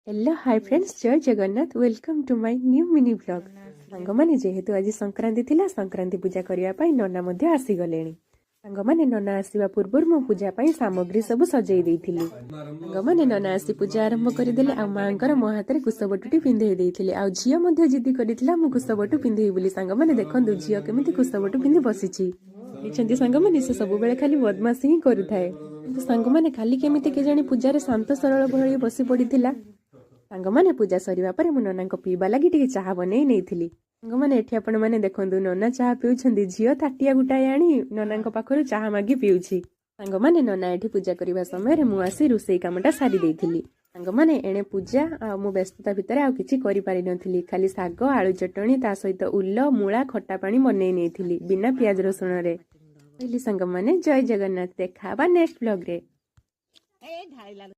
Hello hi friends, Jai Jagannath. Welcome to my new mini vlog। ସାଙ୍ଗମାନେ, ଯେହେତୁ ଆଜି ସଂକ୍ରାନ୍ତି ଥିଲା, ସଂକ୍ରାନ୍ତି ପୂଜା କରିବା ପାଇଁ ନନା ମଧ୍ୟ ଆସିଗଲେଣି। ସାଙ୍ଗମାନେ, ନନା ଆସିବା ପୂର୍ବରୁ ମୁଁ ପୂଜା ପାଇଁ ସାମଗ୍ରୀ ସବୁ ସଜେଇ ଦେଇଥିଲି। ସାଙ୍ଗମାନେ, ନନା ଆସି ପୂଜା ଆରମ୍ଭ କରିଦେଲେ ଆଉ ମାଆଙ୍କର ମୋ ହାତରେ କୁଶବଟୁଟି ପିନ୍ଧେଇ ଦେଇଥିଲେ। ଆଉ ଝିଅ ମଧ୍ୟ ଜିଦି କରିଥିଲା, ମୁଁ କୁଶବଟୁ ପିନ୍ଧେଇ ବୋଲି। ସାଙ୍ଗମାନେ, ଦେଖନ୍ତୁ ଝିଅ କେମିତି କୁଶବଟୁ ପିନ୍ଧି ବସିଛି। ଜାଣିଛନ୍ତି ସାଙ୍ଗମାନେ, ସେ ସବୁବେଳେ ଖାଲି ବଦମାସି ହିଁ କରୁଥାଏ। କିନ୍ତୁ ସାଙ୍ଗମାନେ, କାଲି କେମିତି କେଜାଣି ପୂଜାରେ ଶାନ୍ତ ସରଳ ଭଳି ବସି ପଡ଼ିଥିଲା। ସାଙ୍ଗମାନେ, ପୂଜା ସରିବା ପରେ ମୁଁ ନନାଙ୍କ ପିଇବା ଲାଗି ଟିକେ ଚାହା ବନେଇ ନେଇଥିଲି। ସାଙ୍ଗମାନେ, ଏଠି ଆପଣମାନେ ଦେଖନ୍ତୁ, ନନା ଚାହା ପିଉଛନ୍ତି, ଝିଅ ତାଟିଆ ଗୋଟାଏ ଆଣି ନନାଙ୍କ ପାଖରୁ ଚାହା ମାଗି ପିଉଛି। ସାଙ୍ଗମାନେ, ନନା ଏଠି ପୂଜା କରିବା ସମୟରେ ମୁଁ ଆସି ରୋଷେଇ କାମଟା ସାରି ଦେଇଥିଲି। ସାଙ୍ଗମାନେ, ଏଣେ ପୂଜା ଆଉ ମୁଁ ବ୍ୟସ୍ତତା ଭିତରେ ଆଉ କିଛି କରିପାରିନଥିଲି। ଖାଲି ଶାଗ, ଆଳୁ ଚଟଣି, ତା ସହିତ ଉଲ ମୂଳା ଖଟା ପାଣି ବନେଇ ନେଇଥିଲି ବିନା ପିଆଜ ରସୁଣରେ। କହିଲି ସାଙ୍ଗମାନେ, ଜୟ ଜଗନ୍ନାଥ। ଦେଖା ହବା ନେକ୍ସଟ ବ୍ଲଗରେ। ଏ ଢାଳିଲା।